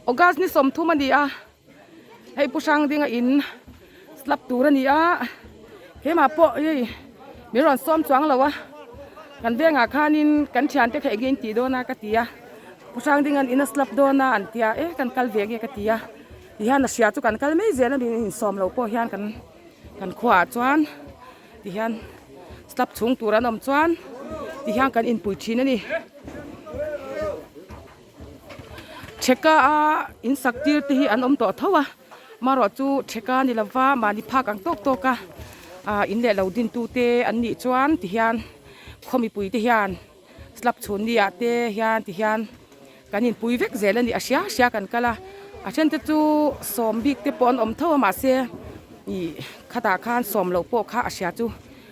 August ni sawmthum a ni a hei Pu Hrangdinga in slap tur a ni a keimah pawh hei min rawn sawm chuang lo a kan vengah khanin kan thiante kha eng nge in tih dawn a ka ti a Pu Hrangdinga'n in a slap dawn a an tia e kan kal ve nge ka ti a tihian a hria chu kan kal mai zel a min insawm loh pawh hian kan kan khuaah chuan. Tihian slab chhung tur an awm chuan tihian kan inpui thin a ni. Theka a in sak tir te hi an awm tawh tho a marawh chu theka ni lova mahni phak ang tawk tawk a ah in leh lo din tu te an nih chuan tihian khaw mipui te hian slab chhun ni ah te hian tihian kan inpui vek zel a ni a hria hria kan kal a a then te chu sawm bik te pawh an awm tho a mahse ih khatah khan sawm loh pawh kha a hria chu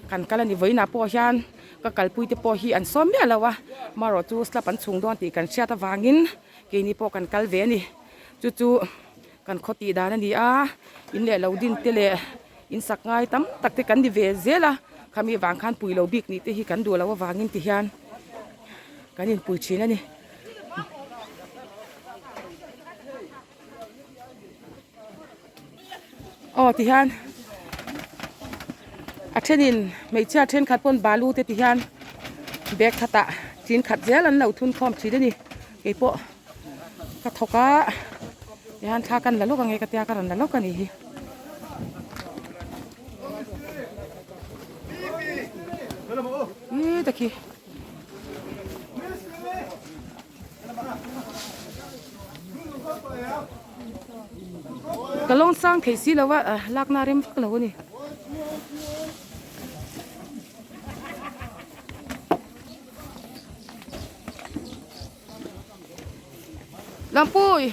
kan kal a ni vawiinah pawh hian ka kalpui te pawh hi an sawm miah lo a marawh chu slab an chhung dawn tih kan hriat avangin keini pawh kan kal ve a ni chu chu kan khaw tih dan a ni a in leh lo din te leh in sak ngai tam tak te kan ni ve zel a khami vang khan pui lo bik nih te hi kan duh loh avangin ti hian kan inpui thin a ni. Aw ti hian a thenin hmeichhia thenkhat pawn balu te ti hian bag khatah tin khat zel an lo thun khawm thin a ni keipawh ka thawk a tihian thla kan la lawk ange ka tia ka rawn la lawk a nih hi. Ih takhi. Ka lawng sang thei si lo a lakna rem vak lo a ni. Lampui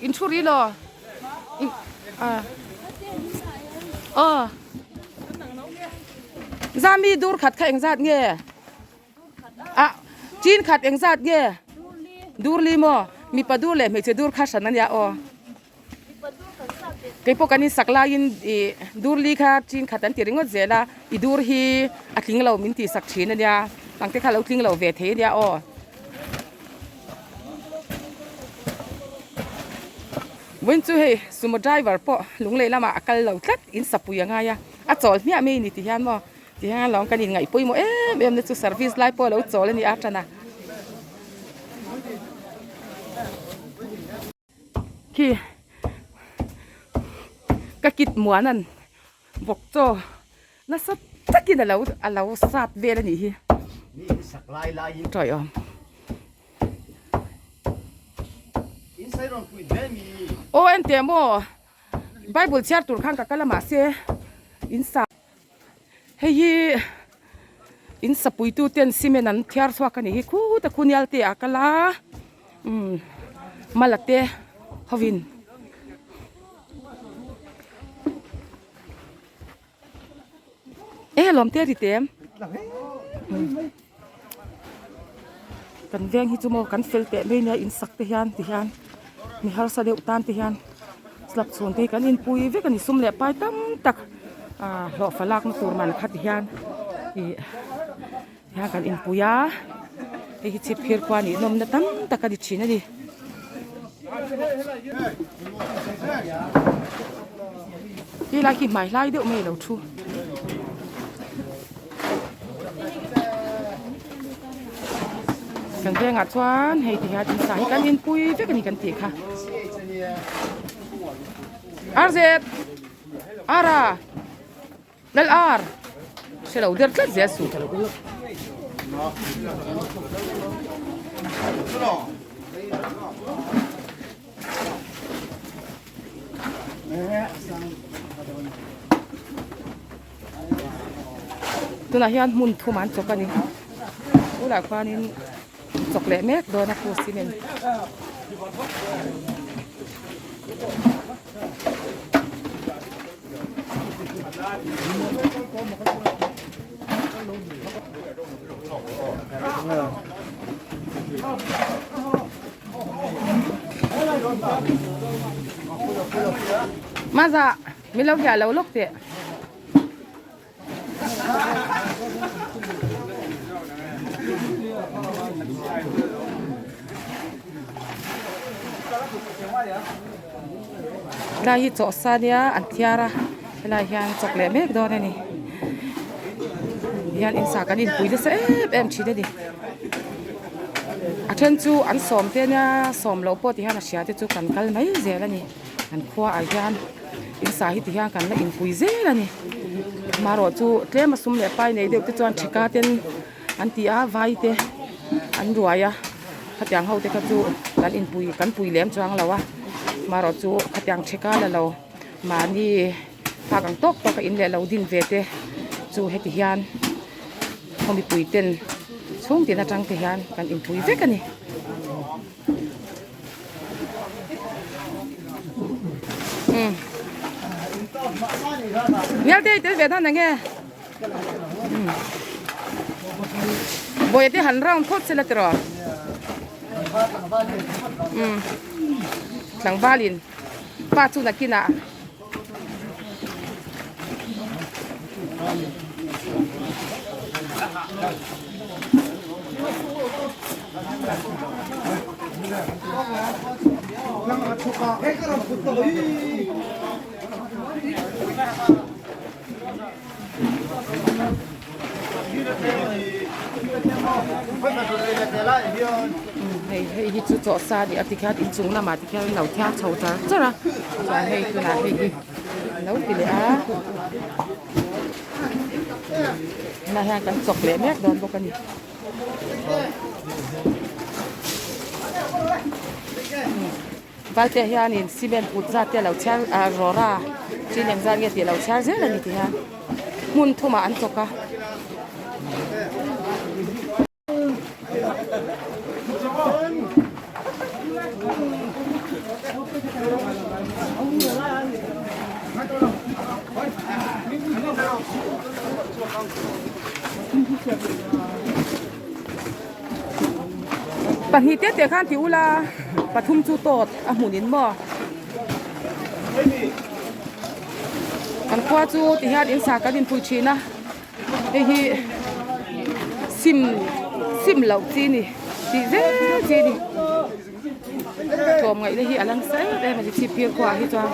in thu ri lo aw zami dur khat kha engzat nge. A chin khat engzat nge dur li maw mipa dur leh hmeichhe dur kha hran ania aw keipawh kan insak laiin ih dur li kha chin khat an ti ringawt zel a i dur hi a tling lo min tih sak thin ania ang te kha lo tling lo ve thei ania aw. Vawiin chu hei sumo driver pawh lunglei lamah a kal lo tlat in sapui a ngai a a chawl hmiah mai a ni ti hian maw. Tihian lawng kan inngaih pawimawh em em na chu service lai pawh a lo chawl a ni a tan a. Khi ka kit muan an bawk chaw nasa takin a lo a lo sat vel a nih hi. Tawi awm. Aw enteh maw bible chhiar tur khan ka kal a mahse in sa. Hei hi in sapui tu ten cement an thiar chhuak a nih hi khut a khunial te ah kal a umm mala te hovin e lawm te ri tem kan veng hi chu maw kan fel teh mai nia in sak te hian ti hian mi harsa deuh tan te hian slap chhun te hi kan inpui vek a ni sum leh pai tam tak ah hlawhfa lakna tur man kha ti hian ih hian kan inpui a hei hi chhip phir khua nih nawmna tam tak a ni thin a ni. Helai khi hmai hlai deuh mai a lo thu. Kan vengah chuan hei ti hian insa hi kan inpui vek a ni kan tih kha. RZ Ara Lal R hre lo der tlat zel suh. Tunah hian hmun thum an chawk a ni tunah khuanin chawk leh mek dawn a khu cement. Maza min lo hiah lo lawk teh. Helai hi chawhsa nia an thiar a helai hian chawk leh mek dawn a ni hian in sa kan inpui nasa em em thin a ni a then chu an sawm te nia sawm loh pawh ti hian a hria te chu kan kal mai zel a ni an khua ah hian in sa hi ti hian kan la inpui zel a ni amaherawh chu tlem a sum leh pai nei deuh te chuan theka ten an ti a vai te an ruai a khatiang ho te kha chu kan inpui kan pui lem chuang lo a marawh chu khatiang theka la lo mahni phak ang tawk tawk a in leh lo din ve te chu heti hian khaw mipui ten chhung tin atang te hian kan inpui vek a ni. Nial te tel ve dan enge. Boy te han round phawt sela tiraw. Tlangvalin pa chu nakinah. Hei hei hi chu chawhsa a ni a tikhian inchung lamah tikhian an lo thiar chho char char a chuan hei tunah hei hi an lo ti leh a tunah hian kan chawk leh mek dawn bawk a ni. Valte hianin cement put zat te a lo chhiar ah rawra chin eng zat nge tih a lo chhiar zel a ni ti a hmun thumah an chawk a. Pahnih te te khan ti ula pathum chu tawt a hmun in maw kan khua chu ti hian in sa kan inpui thin a hei hi sim sim loh chi a ni tih zel chi a ni tlawmngaihna hi a la nasa em em a ni chhipphir khuaah hi chuan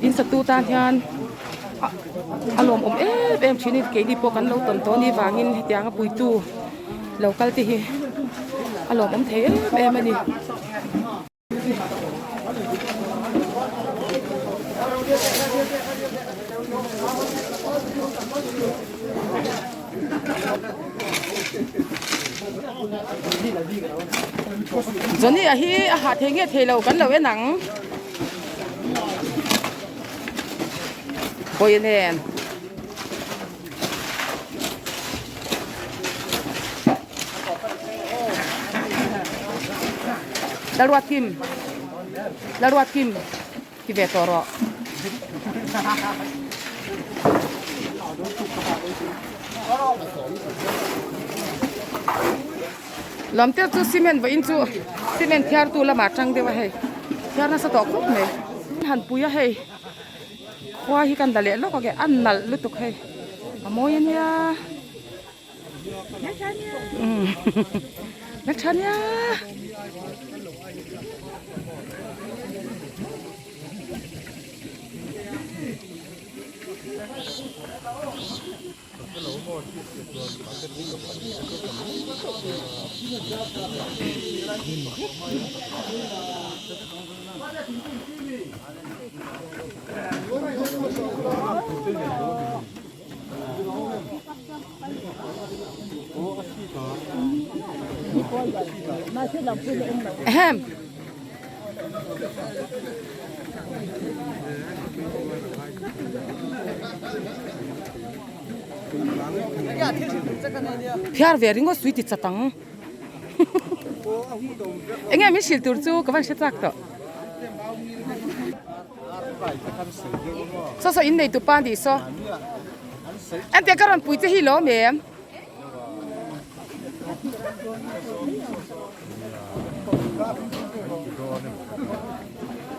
in satu tan hian a lawmawm em em thin a ni keini pawh kan lo tawn tawh anih vangin hetianga puitu lo kal te hi a lawmawm thei em em a ni. Johnny a hi a hah thei nge thei lo kan lo en ang. Bawiha nen. Lalruat Kim Lalruat Kim ti ve tawh rawh. Lam te chu cement vawiin chu cement thiar tu lamah tang deuh a hei thiar nasa tawh khawp mai han pui a hei khua hi kan la leh lawk ang e a nalh lutuk hei a mawi a nia umm la tha nia. Ahem. Phiar ve ringawt sui ti chat ang. Enge min hrilh tur chu ka van hre chak tawh. Saw saw in nei tu pa a nih saw. Ente ka rawn pui che hi lawm em.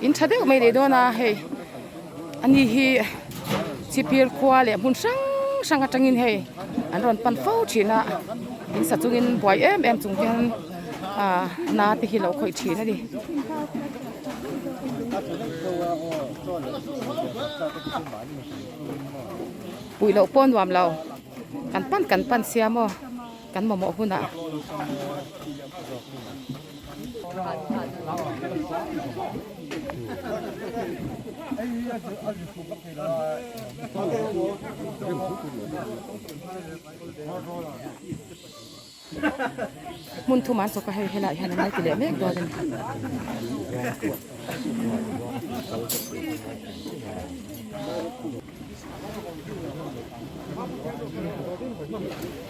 In tha deuh mai nei dawn a hei ani hi chhipphir khua leh hmun hrang hrang atangin hei an rawn pan fo thin a in sa chungin buai em em chung hian. Ah na te hi lo khawih thin a ni. Puih loh pawh nuam lo kan pan kan pan sia maw kan mamawh hunah. Hmun thum an chawk a hei helaiah hian an lo ti leh mek dawn a ni.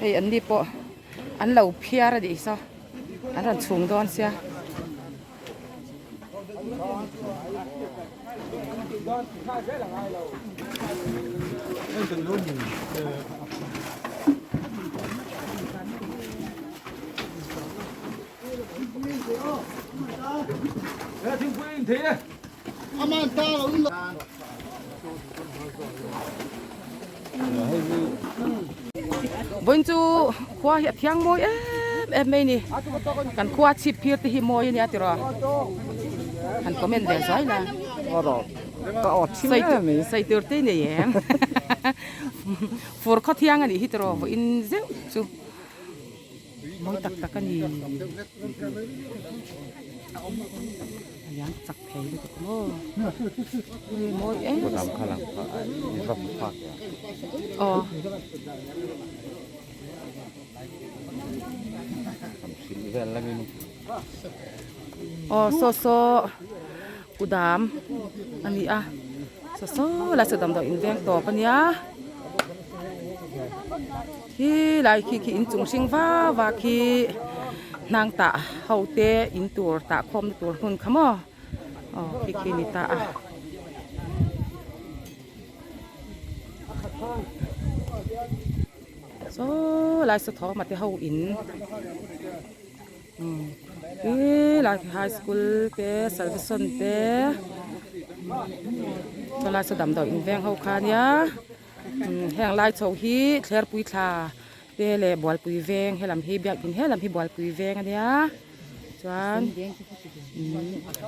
Hei an ni pawh an lo phiar a nih saw an rawn chhung dawn sia. Vawiin chu khua hi a thiang mawi em em mai a ni kan khua chhip phir te hi mawi a nia tiraw han comment ve zuai la sawi tur te nei em fur khaw thiang a nih hi tiraw vawiin zeuh chu. Mawi tak tak a ni. A lian chak thei lutuk maw. Hei mawi em. Aw. Aw saw saw kudam a ni a saw saw lai saw damdawi in veng tawp a nia. Khi lai khi khi inchung hring va va khi hnang tah ho te in tur tah khawm na tur hmun kha maw aw khi khi ni ta a. Saw lai saw thawm a te ho in umm khi lai khi high school te salvation te saw lai saw damdawi in veng ho kha nia. Heng lai chho hi thlerpui thla te leh bualpui veng helam hi biakin helam hi bualpui veng a nia chuan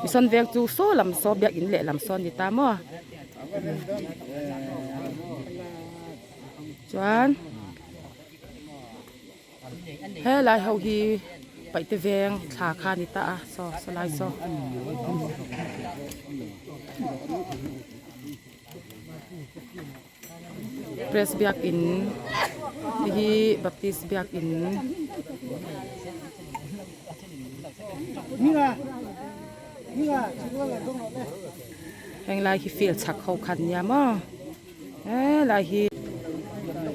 mission veng chu saw lam saw biakin leh lam saw a ni ta maw chuan helai ho hi paihte veng thla kha a ni ta a saw saw lai saw. Press biakin te hi baptist biakin henglai hi field chhak ho khan nia maw helai hi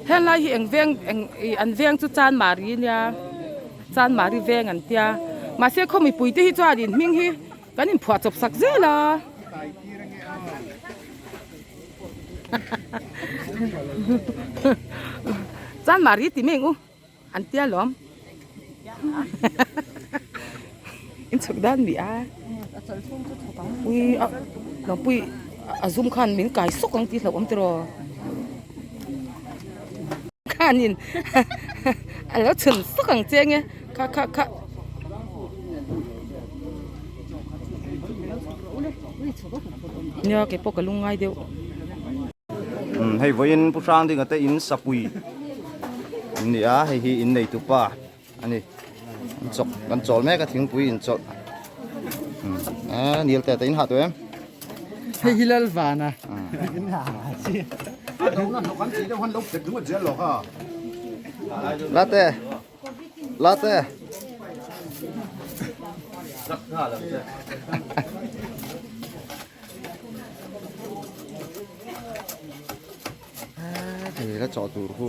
helai hi eng veng eng ih an veng chu chanmari nia chanmari veng an tia mahse khaw mipui te hi chuanin hming hi. Kan inphuah chawp sak zel a. Chan mari ti mai ang u an tia lawm. In chhuk dan mi a. Ui a lawmpui a zum khan min kai sawk ang tih hlauh awm tiraw. Khanin a lo chhun sawk ang che nge kha kha kha. Nia kei pawh ka lung ngai deuh. Umm hei vawiin Pu Hrangdinga te in sapui an ni a hei hi in nei tupa a ni an chawk an chawl mek a thingpui in chawlh umm a nil te te in hah tawh em. Hei hi Lalvana. Late Late. Hei la chaw tur hu.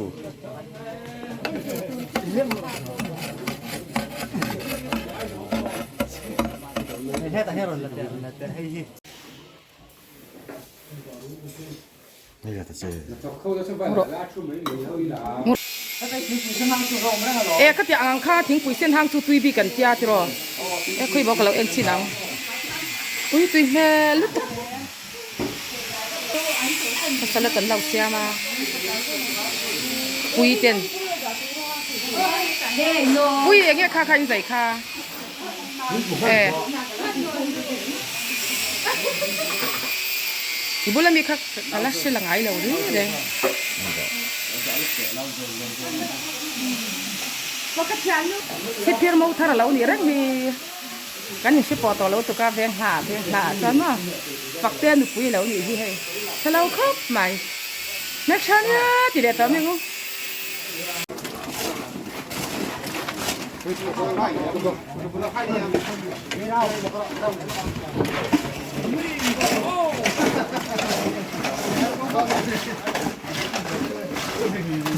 E ka tiang ang kha thingpui sen hang chu tui bik an tia tiraw e khawi maw ka lo en chin ang ui tui hmel lutuk pasal kan lo siam a pui ten pui eng nge kha kha in zai kha. E I bula mi kha ka la hre la ngai lo reng reng. Thipir mo thar a lo nih reng hi kan inhre pawh tawh lo tuk a veng hla ah veng hla ah chuan maw Faktea nupui a lo nih hi hei hre lo khawp mai hmeltha nia ti leh tawh mai ang u.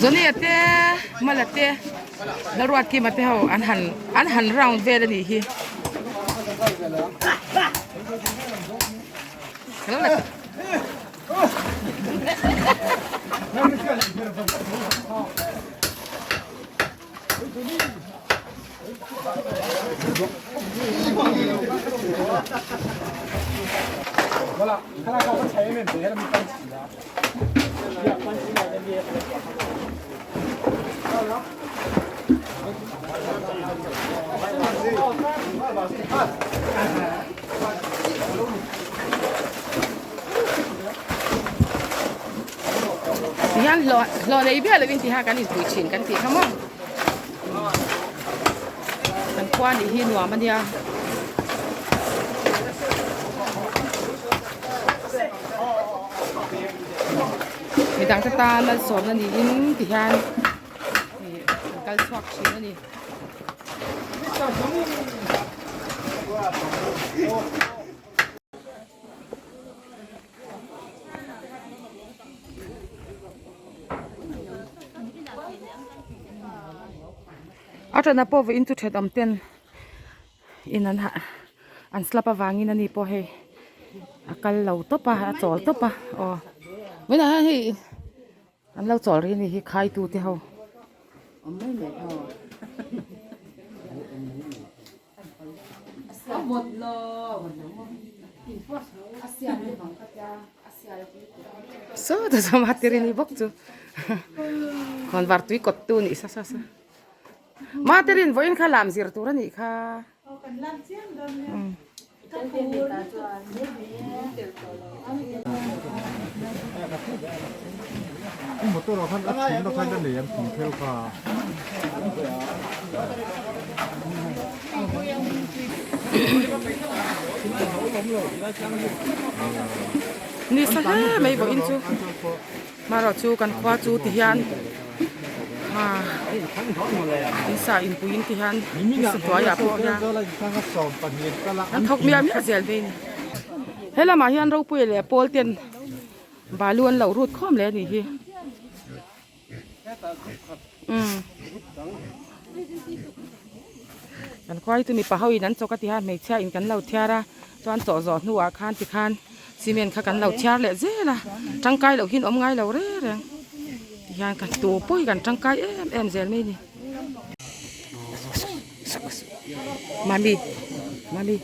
Johnny-a te Mala te Lalruatkima te ho an han an han round vel a nih hi. Tihian hlawh hlawh nei viau lovin tiha kan inpui thin kan tih kha maw kan khua nih hi nuam a nia. Midang te tan malsawmna niin tihian ih an kal chhuak thin a ni. A tana pawh vawiin chu thenawm ten in an hah an slap avangin ani pawh hei a kal lo tawp a a chawl tawp a aw vawiinah hian hei An lo chawl rih a nih hi khaitu te ho. Saw ta saw Materini bawk chu khawnvar tui kawt tu nih sa sa sa. Materin vawiin kha lam zir tur a nih kha. Ni sa hle mai vawiin chu marawh chu kan khua chu ti hian in sa inpui in ti hian in sa hnuaiah pawh hian an thawk miah miah zel mai a ni he lamah hian ropui leh pawl ten balu an lo rut khawm leh a nih hi umm kan khua hi chu mipa ho in an chawk a ti a hmeichhia in kan lo thiar a chuan chawh zawh hnuah khan tikhan cement kha kan lo thiar leh zel a tangkai loh hian awm ngai lo reng reng tihian kan tu pawh hi kan tangkai em em zel mai a ni mami mami.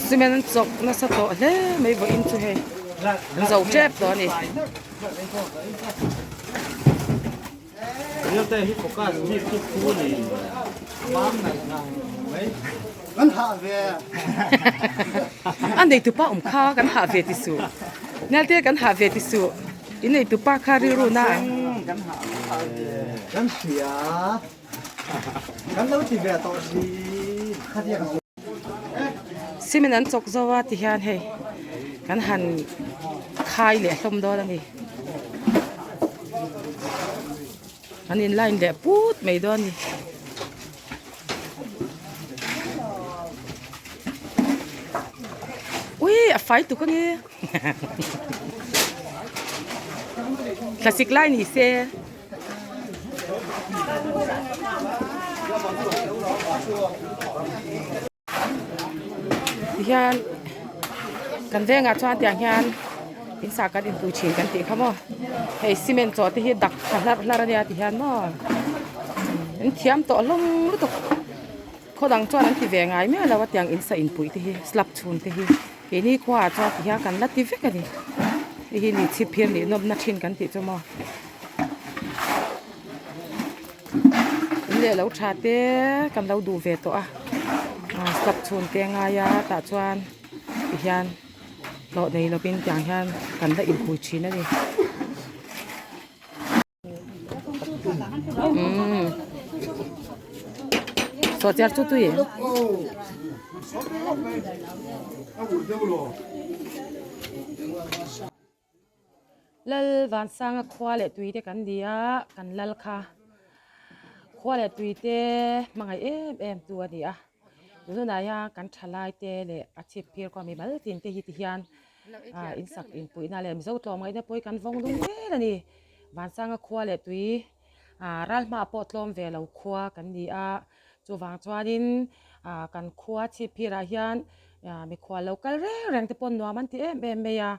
Cement an chawk nasa tawh hle mai vawiin chu hei an zo tep tawh a ni. Rilte hi focus bik chu phu ni. Bang nalh ngang mai. Kan hah ve. A neitupa awm kha kan hah ve ti suh. Nalte kan hah ve ti suh. In neitupa kha rilru na. Kan hah ve. Kan hria. Kan lo ti ve tawh si. Cement an chawk zo a ti hian hei kan han khai leh hlawm dawn a ni. An in line leh put mai dawn a ni. Ui a fai tuk a ni. Thlasik lai ni se. Tihian kan vengah chuan tiang hian in sah kan inpui thin kan tih kha maw hei cement chawh te hi dak tha hlarh hlarh ania tihian maw an thiam tawh hlawm lutuk khaw dang chuan an ti ve ngai miah lo a tiang in sah inpui te hi slab chhun te hi keini khuaah chuan tihian kan la ti vek a ni hei hi ni chhip phir nih nawmna thin kan tih chu maw. In leh lo tha te kan lo duh ve tawh a ah slab chhun te a ngai a tah chuan ti hian hlawh nei lovin tiang hian kan la inpui thin a ni. Umm sawhchiar chu tui em? Lal Vansanga khua leh tui te kan ni a, kan lal kha khua leh tui te hmangaih em em tu a ni a. Tunah hian kan thalai te leh a chhip phir kawng mi mal tin te hi ti hian ah in sak inpuihna leh Mizo tlawmngaihna pawh hi kan vawng lung zel a ni. Vansanga khua leh tui ah ral hmaah pawh tlawm ve lo khua kan ni a, chuvang chuanin ah kan khua chhip phirah hian ah mikhual lo kal reng reng te pawh nuam an ti em em mai a.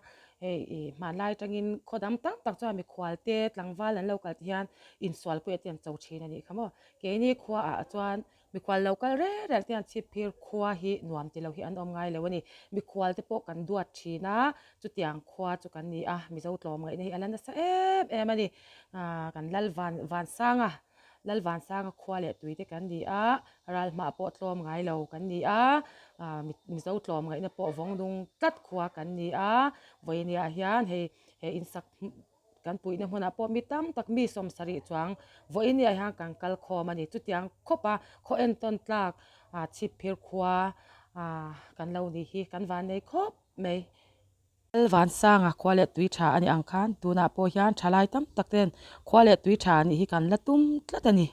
Hei ih hmanlai atangin khaw dang tam tak chuan mikhual te tlangval an lo kal te hian insual pawh te an cho thin a nih kha maw. Keini khuaah chuan mikhual lo kal reng reng te hian chhipphir khua hi nuam ti lo hi an awm ngai lo a ni. Mikhual te pawh kan duat thin a, chutiang khua chu kan ni a, Mizo tlawmngaihna hi a la nasa em em a ni. Aaa kan lal van vansang a. Lalvansanga khua leh tui te kan ni a, ral hmah pawh tlawm ngai lo kan ni a, Mizo tlawm ngaihna pawh vawng nung tlat khua kan ni a, vawinia hian hei he insak kan puihna hmunah pawh mi tam tak mi sawmsarih chuang vawinia hian kan kal khawm a ni. Chutiang khawp a khaw entawn tlak chhipphir khua kan lo nih hi kan vannei khawp mai. Lalvansanga khua leh tui tha a nih ang khan tunah pawh hian thalai tam tak ten khua leh tui tha nih hi kan la tum tlat a ni.